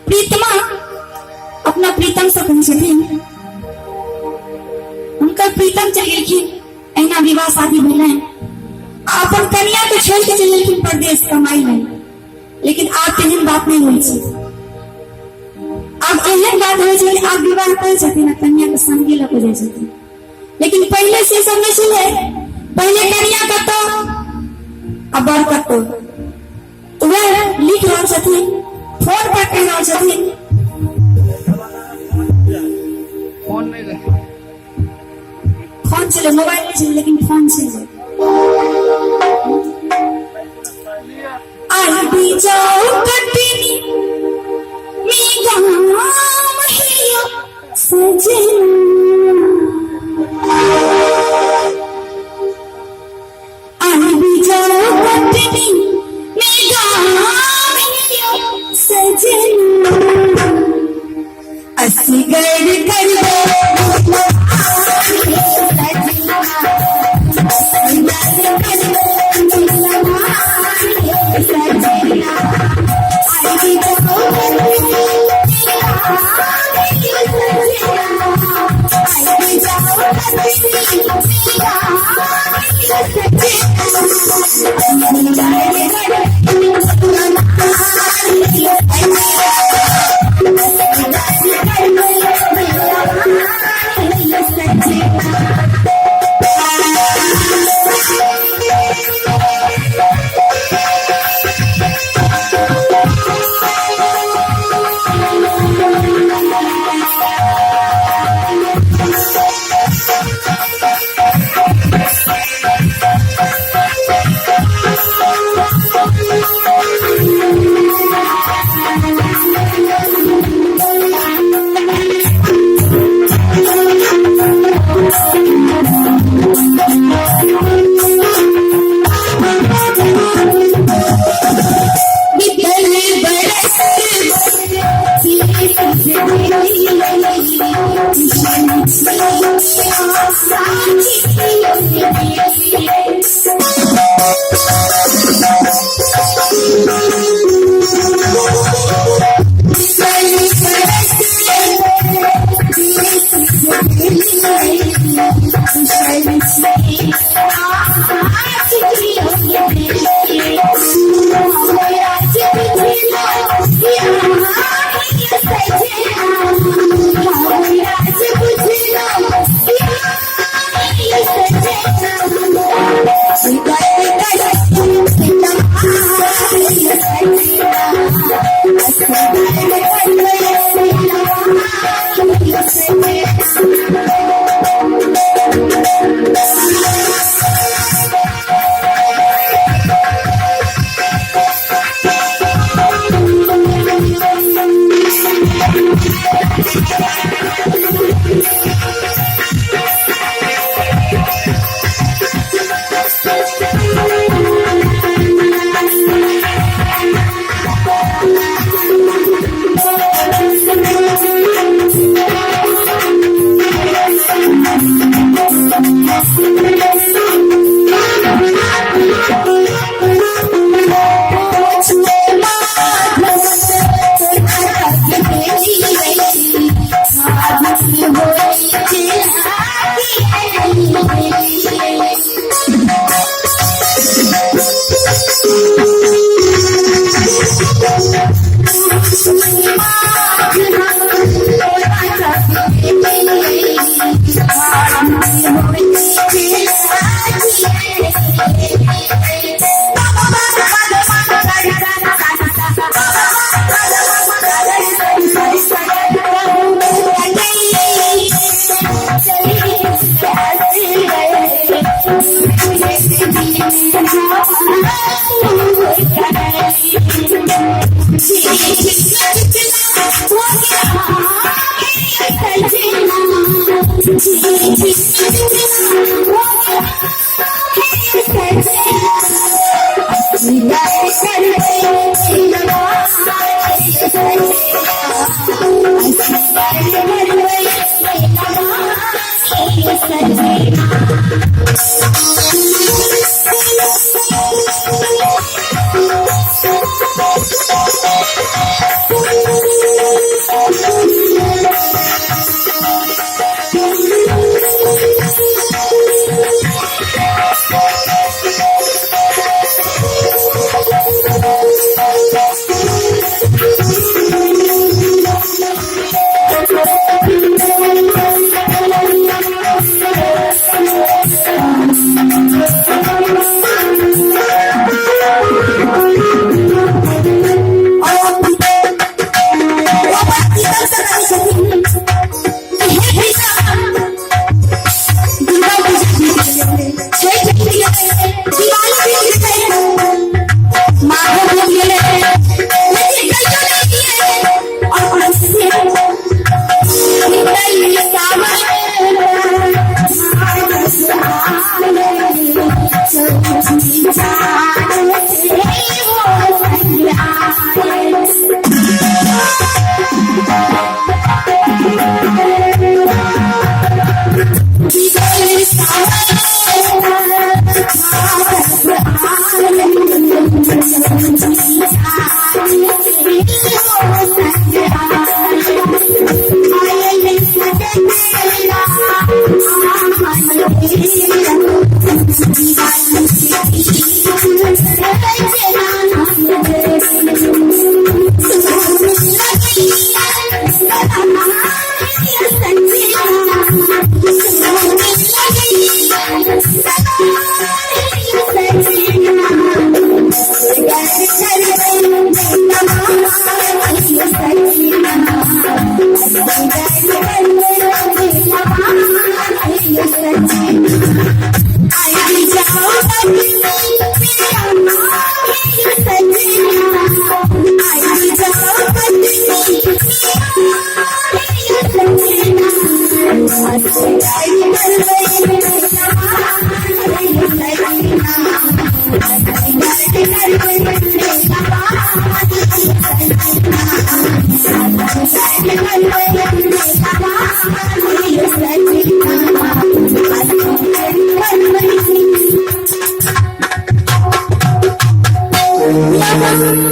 प्रीतमा अपना प्रीतम से कहै छथिन, हुनकर प्रीतम चलि गेलखिन, एहिना विवाह शादी भेलनि, आ अपन कनिया के छोड़ि के चलि गेलखिन परदेश कमाई लेल। लेकिन आब तेहन बात नहि होइ छै। आब एहन बात होइ छै कि आब विवाह करै छथिन आ कनिया के संगे लऽ के जाइ छथिन। लेकिन पहिले से सब नहि छलै। पहिले कनिया कतौ आ बर कतौ। तऽ वएह लिख रहल छथिन, फोन पर कहि रहल छथिन। फोन नहि रहै, फोन छलै, मोबाइल नहि छलै, लेकिन फोन छलै। आबि जाओ कटनी में गाम हियो सजना, आबि जाओ कटनी में गाम हियो सजना, असगर करबो सब।